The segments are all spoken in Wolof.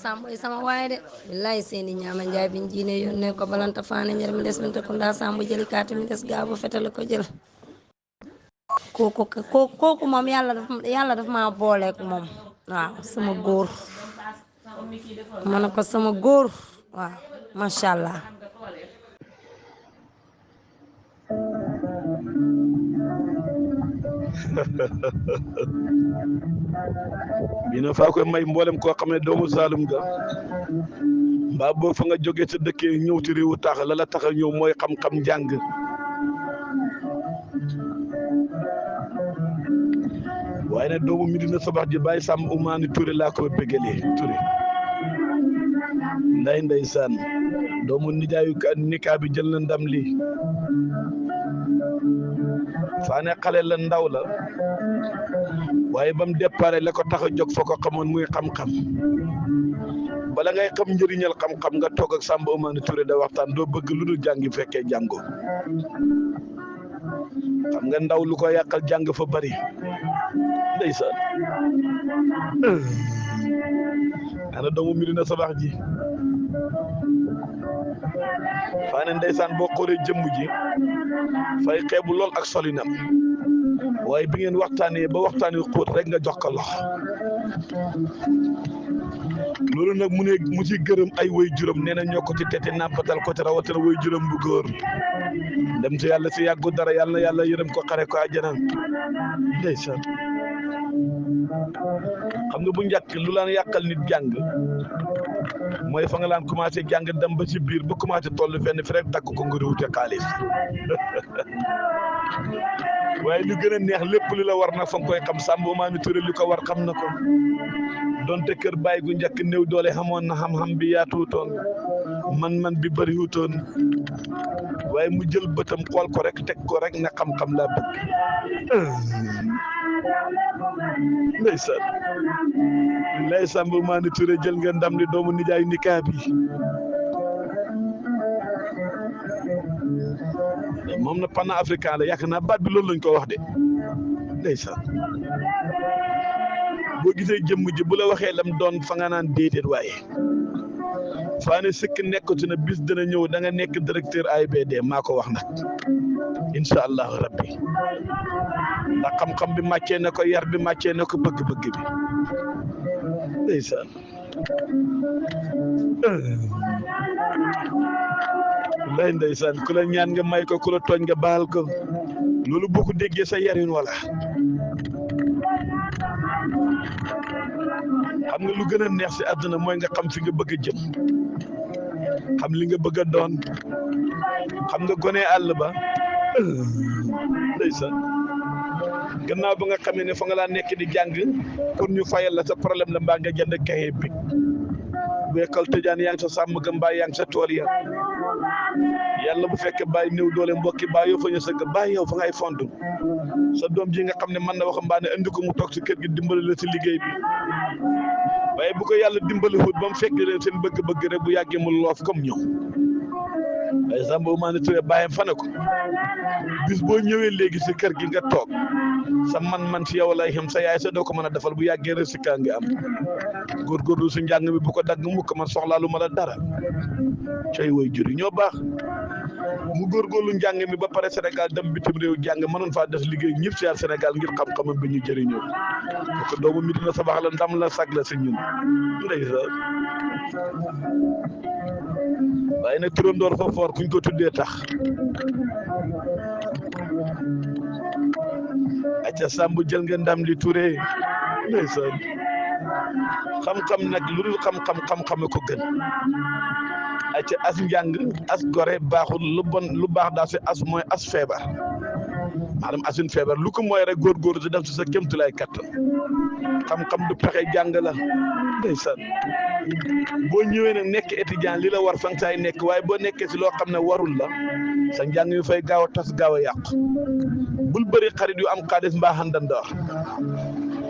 Samboy sama waay de billahi seeni ñaama njaay biñ jiine yónnee ko balanta faane ñer mi des minta kunda sambu jëli kaati mi des gaabo fetale ko jël kooku moom yàlla daf ma booleek moom waaw sama góor ma ne ko sama góor waaw macha allah bii na faa koy may mboolem koo xam ne doomu Saalum nga mbaa boo fa nga jógee sa dëkkee ñëw ci réewu tax la la tax a ñëw mooy xam-xam njàng waaye nag doomu Medina Sabax ji Baye Samb Oumani Touré laa ko bëggalee Touré ndeysaan doomu nijaayu nikaa bi jël na ndam li faane xale la ndaw la waaye ba mu départ la ko tax a jóg fa ko xamoon muy xam-xam bala ngay xam njëriñal xam-xam nga toog ak Samba Oumani Touré da waxtaan doo bëgg lu dul jàngi fekkee jàngoo xam nga ndaw lu ko yàqal jàng fa bari ndeysaan ana doomu Medina Sabax ji faane ndeysaan boo xoolee jëmm ji fay xeebu lool ak solinam waaye bi ngeen waxtaanee ba waxtaan wi xóot rek nga jox ko loxo loolu nag mu ci gërëm ay way juróom nee na ñoo ko ci tete nàmpatal ko te rawatina way juróom bu góor dem ci yàlla si yàggu dara yàlla na yàlla yërëm ko xare ko àjjana ndeysaan xam nga bu njëkk lu laan yàqal nit jàng mooy fa nga laan commencé jàng dem ba ci biir ba commencé toll fenn fi rek dagg ko ngir wute xaalis waaye lu gën a neex lépp li la war nag fa nga koy xam Samba Oumani Touré li ko war xam na ko donte kër bàyyi gu njëkk néew doole xamoon na xam-xam bi yaatuutoon man bi bëriwutoon waaye mu jël bëtam xool ko rek teg ko rek ne xam-xam laa bëgg ndeysaan lay Samba Oumani Touré jël nga ndam li doomu nijaayu nikaa bi moom na panna africain la yaakaar naa baat bi loolu lañ ko wax de ndeysaan boo gisee jëmm ji bu la waxee lam doon fa nga naan déedéet waaye faane sikk nekkatu na bis dana ñëw da nga nekk directeur AIBD maa ko wax nag incha allahu rabbi ndax xam-xam bi màccee na ko yar bi màccee na ko bëgg-bëgg bi ndeysaan lay ndeysaan ku la ñaan nga may ko ku la tooñ nga baal ko loolu boo ko déggee sa yarin wala xam nga lu gën a neex si àdduna mooy nga xam fi nga bëgg a jëm xam li nga bëgg a doon xam nga gone àll ba ndeysaan gannaaw ba nga xamee ne fa nga laa nekk di jàng pour ñu fayal la sa problème la mbaa nga jënd kaye bi bu école tëjaan yaa ngi sa sàmm ga mbaa yaa ngi sa tool ya yàlla bu fekkee bàyyi néew doole mbokki bàyyi yoo fa ñu sëgg bàyyi yow fa ngay fontu sa doom ji nga xam ne mën na waxambaane andi ko mu toog si kër gi dimbali la si liggéey bi waaye bu ko yàlla dimbali wut ba mu fekk leen seen bëgg-bëgg rek bu yàggee mu loof comme ñoom waaye Samba Oumani Touré bàyyam fa ne ko bis boo ñëwee léegi si kër gi nga toog sa man si yow lay xam sa yaay sa doo ko mën a defal bu yàggee rek si kaa ngi am góorgóorlu si njàng mi bu ko dagg mukk man soxlaalu ma la dara cay way juri ñoo baax mu góorgóorlu njàng mi ba pare Sénégal dem bitim réew jàng mënoon faa des liggéey ñëpp si Sénégal ngir xam-xamam bi ñu jëriñoo ko doomu Medina Sabax la ndam la sag la si ñun ndeysaan waaye nag turandoor fa foor kuñ ko tuddee tax acca Samb jël nga ndam li Touré ndeysaan xam-xam nag lu dul xam-xam ko gën acca as njàng as gore baaxul lu bon lu baax daal si as mooy as feebar maanaam asin feebar lu ko mooy rek góorgóorlu si def si sa kéemtulaay kattan xam-xam du pexe jàng la ndeysaan boo ñëwee nag nekk étudiant li la war fan saay nekk waaye boo nekkee si loo xam ne warul la sa njàng yu fay gaaw a tas gaaw a yàqu bul bëri xarit yu am xaalis mbaa xandandoor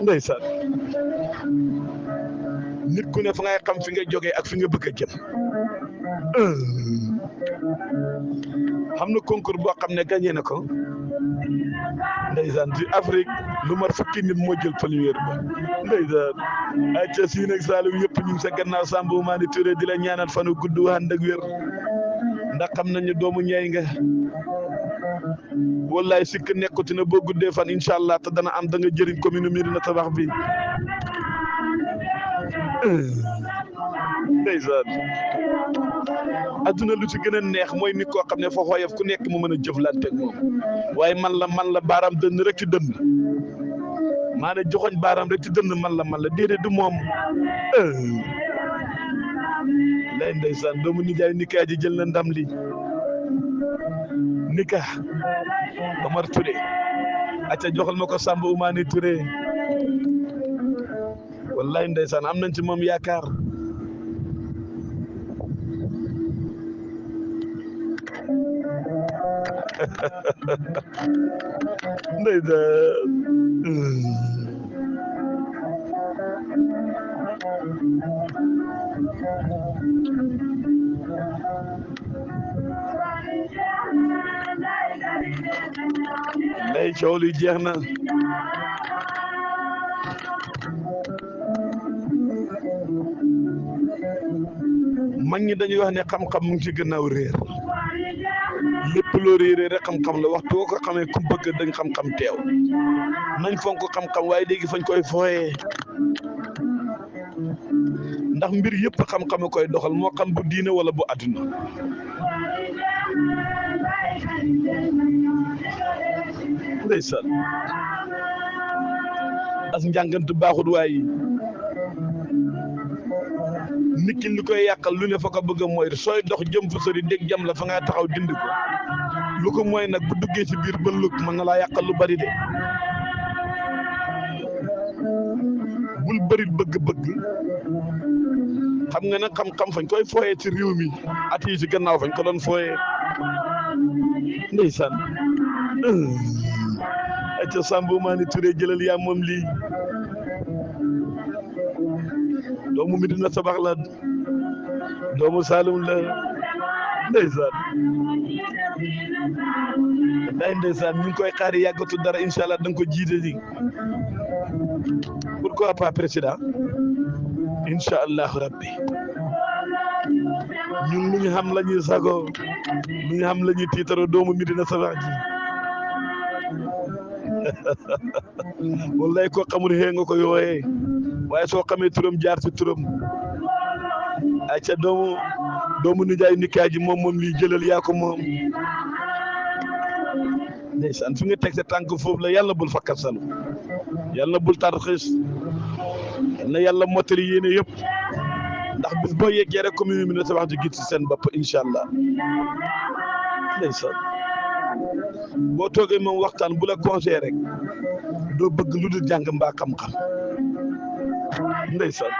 ndeysaan nit ku ne fa ngay xam fi nga jógee ak fi nga bëgg a jëm xam na concours boo xam ne gagné na ko ndeysaan ci Afrique lu mar fukki nit moo jël première ba ndeysaan ay ca siin ak Saalum yëpp ñu ngi sa gannaaw Samba Oumani Touré di la ñaanal fanu gudd ànd ak wér ndax xam nañu doomu ñay nga wallaay sikk nekkuti na boo guddee fan incha allah te dana am da nga jëriñ commune Médina Tabax bi ndeysaan adduna lu ci gën a neex mooy nit koo xam ne fa xooyof ku nekk mu mën a jëflante ak moom waaye man la baaraam dënn rek ci dënn maa ne joxoñ baaraam rek ci dënn man la déedéet du moom lay ndeysaan doomu nijaay Nika ji jël na ndam li Nika Omar Touré acca joxal ma ko Samba Oumani Touré wallaay ndeysaan am nañ ci moom yaakaar ndeysaan lay coow li jeex na mag ñi dañuy wax ne xam-xam mu ngi ci gannaaw réer lépp loo réeree rek xam-xam la waxtu boo ko xamee ku bëgg dañ xam-xam teew nañ fonk xam-xam waaye léegi fañ koy fooyee ndax mbir yëpp xam-xam koy doxal moo xam bu diine wala bu àdduna ndeysaan as njàngant baaxut waaye nit ki li koy yàqal lu ne fa ko bëgg a mooy sooy dox jëm fu sori dégg jam la fa nga taxaw dindi ko lu ko mooy nag bu duggee ci biir bëllëg mën na laa yàqal lu bari de bul bëri bëgg-bëgg xam nga nag xam-xam fañ koy fooyee ci réew mi at yi ci gannaaw fañ ko doon fooyee ndeysaan ay ca Samba Oumani Touré jëlal yaa moom lii doomu Médina Tabax la doomu Saalum la ndeysaan ndeysaan ñu ngi koy xaari yàggatu dara incha allah da nga ko jiite ji pourquoi pas président incha allahu rabbi ñun lu ñu xam la ñuy sago lu ñu xam la ñuy tiitaro doomu Médina Tabax ji wallaay koo xamul xëy nga ko yooyee waaye soo xamee turam jaar ci turam ay ca doomu nijaay Nika ji moom lii jëlal yaa ko moom ndeysaan fi nga teg sa tànk foofu la yàlla bul fakkat salu yàlla bul tarxiis na yàlla mottali yéene yëpp ndax bis boo yeggee rek commune Médina Tabax ji gis ci seen bopp incha allah ndeysaan boo toogee moom waxtaan bu la conseillé rek doo bëgg lu dul jàng mbaa xam-xam ndeysaan